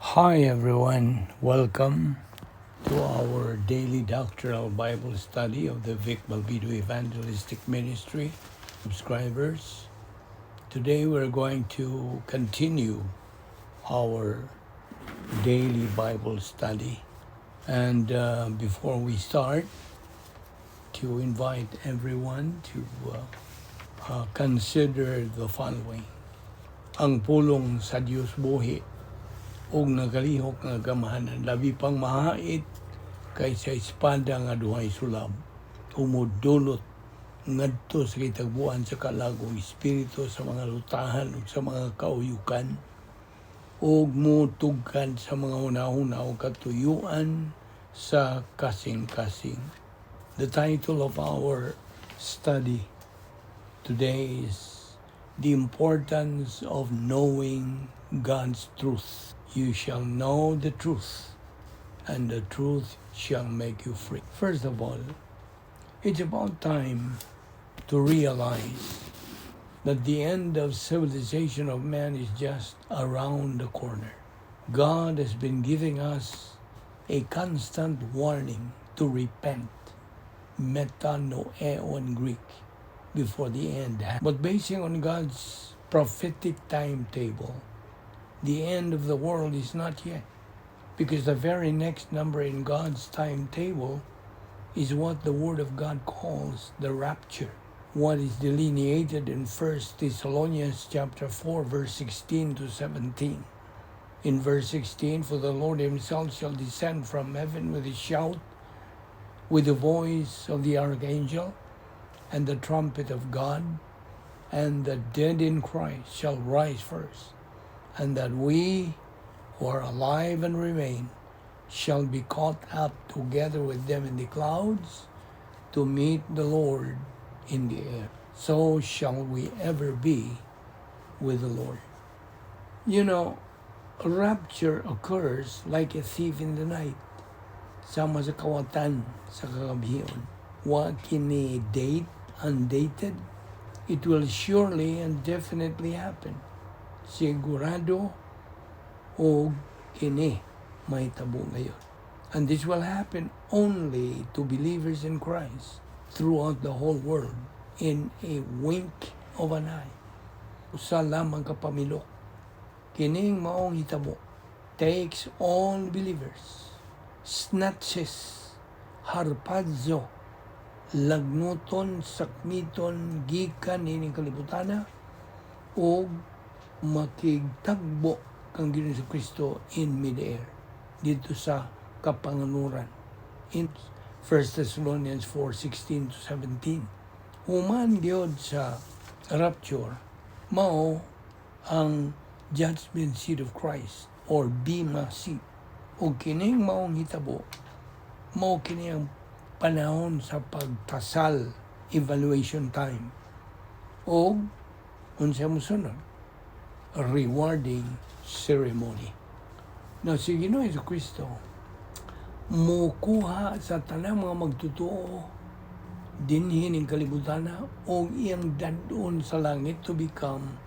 Hi everyone, welcome to our daily doctrinal Bible study of the Vic Balbido Evangelistic Ministry subscribers. Today we're going to continue our daily Bible study. And before we start, to invite everyone to consider the following. Ang pulong sa Dios buhi ug nagalihok nga gamhanan, labi pang mahait kaysa espada nga duhay sulab, umudulot ngadto sa kitagbuan sa kalagong espiritu, sa mga lutahan ug sa mga kauyukan, ug mutugkad sa mga hunahuna ug katuyuan sa kasing-kasing. The title of our study today is "The Importance of Knowing God's Truth." You shall know the truth, and the truth shall make you free. First of all, it's about time to realize that the end of civilization of man is just around the corner. God has been giving us a constant warning to repent, metanoeo in Greek, before the end. But basing on God's prophetic timetable, the end of the world is not yet. Because the very next number in God's timetable is what the Word of God calls the rapture. What is delineated in 1 Thessalonians chapter 4, verse 16 to 17. In verse 16, "For the Lord himself shall descend from heaven with a shout, with the voice of the archangel, and the trumpet of God, and the dead in Christ shall rise first, and that we who are alive and remain shall be caught up together with them in the clouds to meet the Lord in the air. So shall we ever be with the Lord." Rapture occurs like a thief in the night. Sama sa kawatan sa kagabhion. Wa kini date, undated. It will surely and definitely happen. Sigurado og kini mahitabo ngayon. And this will happen only to believers in Christ throughout the whole world in a wink of an eye. Usa lamang ka pamilok. Kining maong hitabo takes all believers, snatches, harpazo, lagnuton, sakmiton, gikan ining kalibutana, ug makigtagbo kang Ginoong Kristo in midair didto sa kapanganuran in 1 Thessalonians 4:16 to 17. Human gyud sa rapture, mao ang judgment seat of Christ or bema seat, ug kining maong hitabo, mao kini ang panahon sa pagtasal, evaluation time, ug unsa mosunod, rewarding ceremony. Now, si Ginoo Kristo mukuha sa tanang mga magtotoo dinhi ning kalibutana og iyang dad-on sa langit to become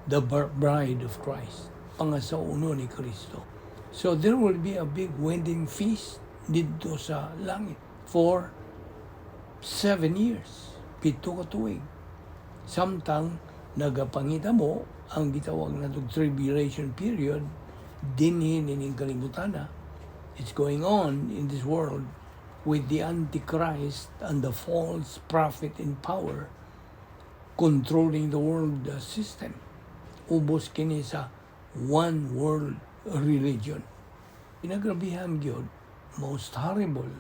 the bride of Christ, pangasawon ni Kristo. So there will be a big wedding feast didto sa langit for 7 years, 7 ka tuig. Samtang nagapangitabo ang gitawag natong tribulation period dinhi nining kalibutana. It's going on in this world with the Antichrist and the false prophet in power controlling the world system. Ubos kini sa one world religion. Pinagrabihan gyud, most horrible,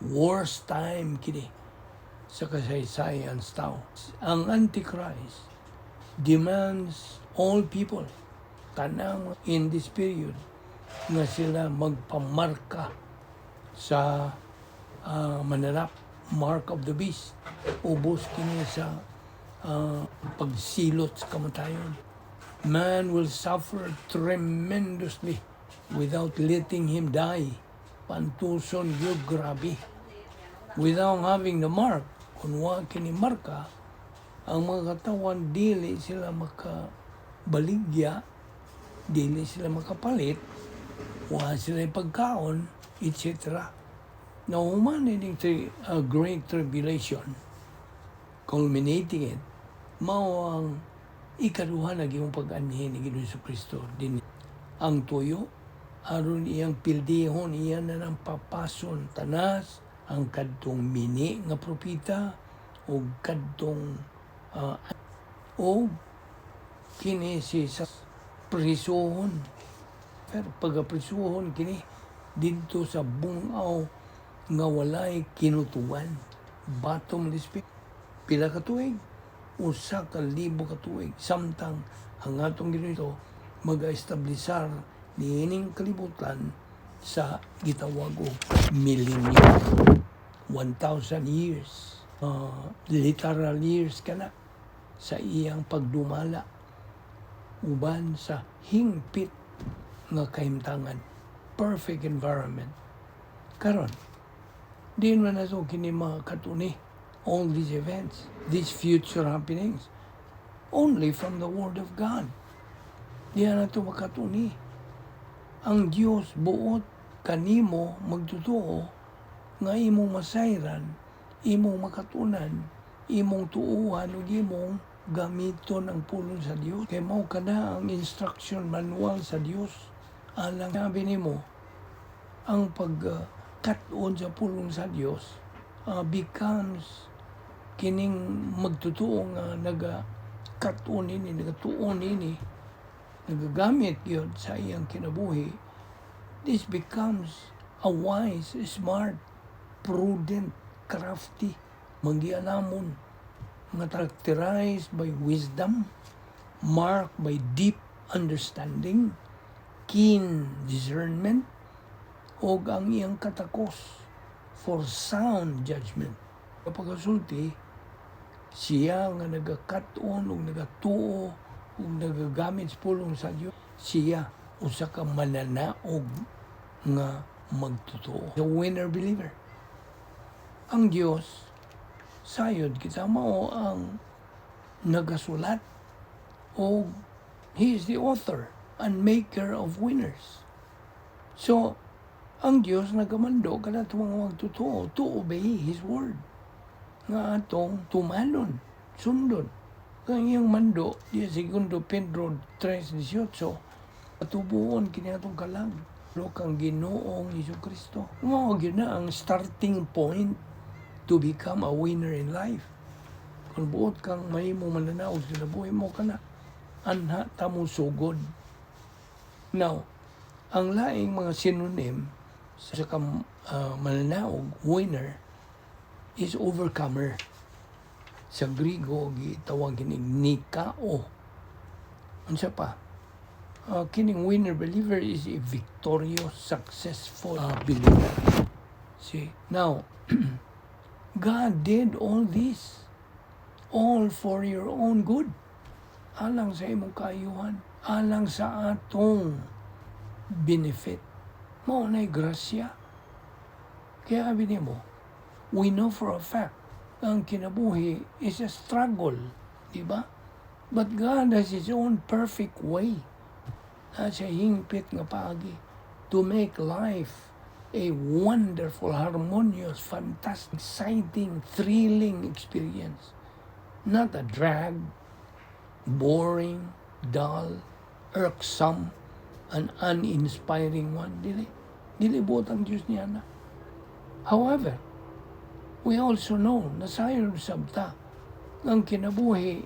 worst time kini sa kasaysayan sa tao. Ang Antichrist demands all people tanang in this period nga sila magpamarka sa mananap, mark of the beast. Ubos kini sa pagsilot sa kamatayon. Man will suffer tremendously without letting him die. Pantuson gyud grabe without having the mark. Kung wa kini marka, ang mga katawan dili sila makabaligya. Dili sila makapalit, wa sila pagkaon, etc. Nahuman ining Great Tribulation, culminating it, mao ang ikaduha na gihong pag-anhi ni Ginoong Kristo din ang tuyo aron iyang pildihon, iya na ng papason tanas ang kadtong mini nga propeta o kadtong o kini si sa prisuhon, pero pagaprisuhon kini didto sa bungaw nga walay kinutuban, bottomless pit. Pila ka tuig? 1,000 ka tuig, samtang ang atong Ginoo maga-establisar niining kalibutan sa gitawag og millennium, 1,000 years, literal years kana sa iyang pagdumala uban sa hingpit nga kahimtangan, perfect environment. Karon, diin man nato kini makatuni, all these events, these future happenings? Only from the Word of God. Diha nato makatuni. Ang Dios buot kanimo magtotoo nga imong masayran, imong makatunan, imong tuuhan ug imong gamiton ang pulong sa Dios. Kay mao kana ang instruction manual sa Dios. Alang sabi nimo, ang pagkat-on sa pulong sa Dios becomes kining magtotoo nga naga kat-on ini, nagatuon ini, nagagamit gyud sa iyang kinabuhi. This becomes a wise, smart, prudent, crafty, manggianamon, nga characterized by wisdom, marked by deep understanding, keen discernment, og ang iyang katakos for sound judgment. Kapag siya nga nagakat-on ug nagatuo ug nagagamit sa pulong sa Dios, siya usa ka mananaog nga magtotoo. The winner believer. Ang Dios sayod kita mao ang nagasulat o He is the author and maker of winners. So, ang Dios nagamando kada mga magtotoo to obey His word nga atong tumanon, sundon. Kang iyang mando, diya segundo Pedro 3.18, patubuon kini atong kalag lo kang Ginoong Hesus Kristo. Mao gyud na ang starting point to become a winner in life. Kung buot kang mahimo mananaog sa kinabuhi mo kana, anha ta mo sugod. Now, ang laing mga synonym sa kam, mananaog, winner, is overcomer. Sa Grigo, gitawag kining nikao. Unsa pa? Kining winner believer is a victorious, successful believer. See? Now, God did all this all for your own good. Alang sa imong kaayuhan, alang sa atong benefit. Mao na'y grasya. Kaya abi nimo, we know for a fact ang kinabuhi is a struggle, di ba? But God has His own perfect way. Na siya hingpit nga paagi to make life a wonderful, harmonious, fantastic, exciting, thrilling experience. Not a drag, boring, dull, irksome, and uninspiring one. Dili. Dili buot ang Diyos niya na. However, we also know na sayon sabta ang kinabuhi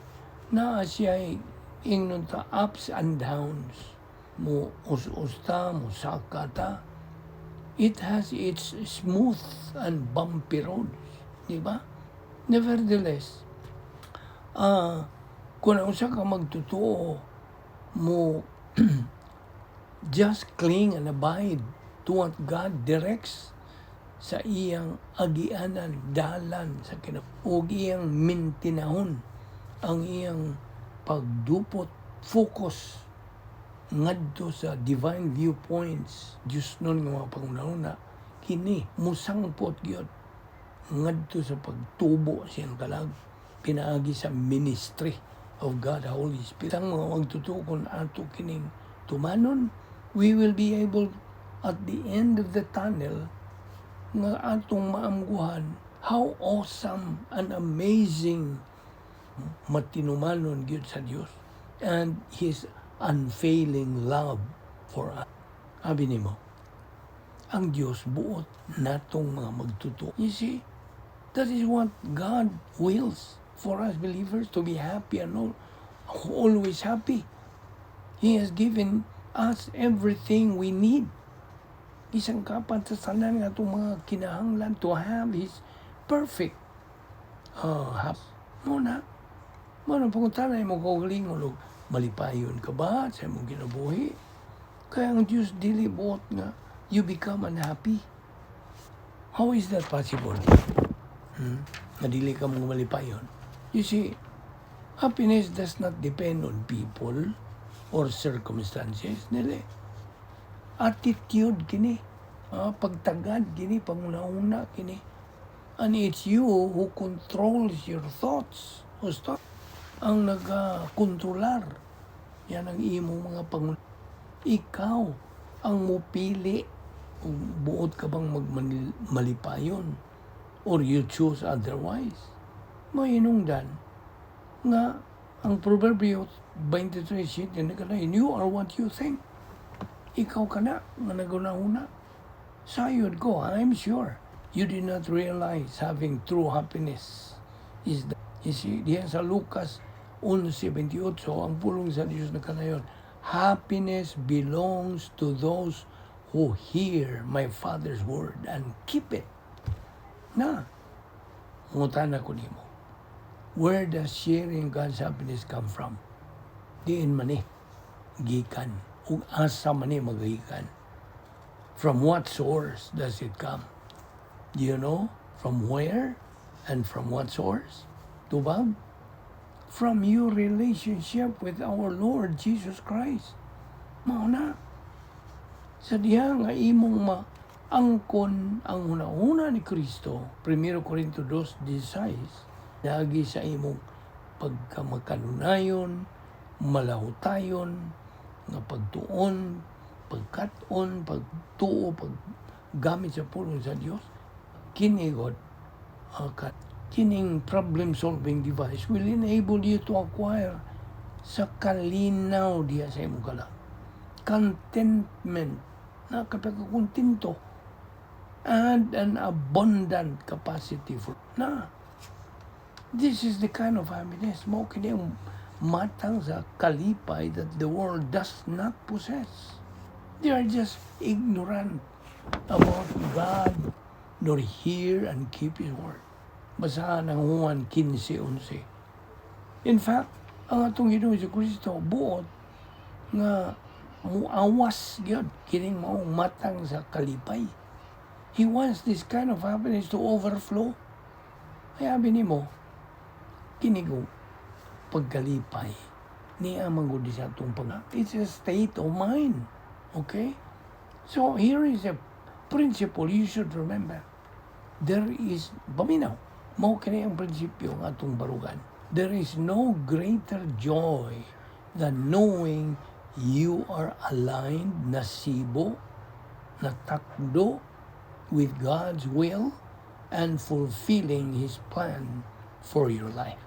naa siya ingnon ta ups and downs, mo us-us ta, mo saka ta. It has its smooth and bumpy roads, di ba? Nevertheless, kung ang usa ka magtotoo mo just cling and abide to what God directs sa iyang agianan, dalan sa kinabuhi ug iyang mintinahon ang iyang pagdupot, focus ngadto sa divine viewpoints, Diyos nun nga mga pangunahuna, kini musangpot gyud ngadto sa pagtubo siyang kalag pinaagi sa ministry of God the Holy Spirit. Ang mga magtotoo, kung ato kining Tumanon, we will be able at the end of the tunnel nga atong maamguhan how awesome and amazing matinumanon gyud sa Dios and His unfailing love for us. Abi nimo, ang Dios buot natong mga magtutuo. You see, that is what God wills for us believers, to be happy and all, always happy. He has given us everything we need. Gisangkapan sa tanan nga atong mga kinahanglan to have His perfect mao na. Mao na pangutana imong kaugalingon og malipayon ka ba sa imong kinabuhi? Kaya ang Diyos dili buot nga you become unhappy. How is that possible? Nga dili ka mo malipayon. You see, happiness does not depend on people or circumstances. Dili. Attitude kini. Pagtagad kini, panguna-una kini. And it's you who controls your thoughts. Husto. Ang nagakontrolar. Yan ang imong mga pangun. Ikaw ang mupili kung buot ka bang magmalipayon or you choose otherwise. Mahinungdan nga ang Proverbio 23:7 nagkalain, "You are what you think." Ikaw ka na nga naguna-una. Sayod ko, I'm sure you did not realize having true happiness is the, you see, diyan sa Lucas 11:28, ang pulong sa Diyos na kanayon, "Happiness belongs to those who hear my Father's word and keep it." Na, ngutana ko nimo, where does sharing God's happiness come from? Diin man ni gikan? Ug asa man ni magikan? From what source does it come? Do you know from where and from what source? Tubag? From your relationship with our Lord Jesus Christ. Mao na. Sa diha nga imong maangkon ang hunahuna ni Kristo, 1 Corinto 2:16, lagi sa imong pagkamakanunayon, malahutayon, nga pagtuon, pagkat-on, pagtuo, paggamit sa pulong sa Dios, kini gud, kining problem-solving device will enable you to acquire sa kalinaw diha sa imong kalag. Contentment, na kapag kontento, and an abundant capacity for na. This is the kind of happiness mao kini ang matang sa kalipay that the world does not possess. They are just ignorant about God nor hear and keep His word. Basahan ang Juan 15:11. In fact, ang atong Ginoong Kristo buot nga muawas gyud kining maong matang sa kalipay. He wants this kind of happiness to overflow. Kaya abi nimo, kini ko pagkalipay niya man gud sa atong pag. It's a state of mind. Okay? So here is a principle you should remember. There is, paminaw, mao kini ang prinsipyo ng atong barugan. There is no greater joy than knowing you are aligned, nasibo, natakdo with God's will and fulfilling His plan for your life.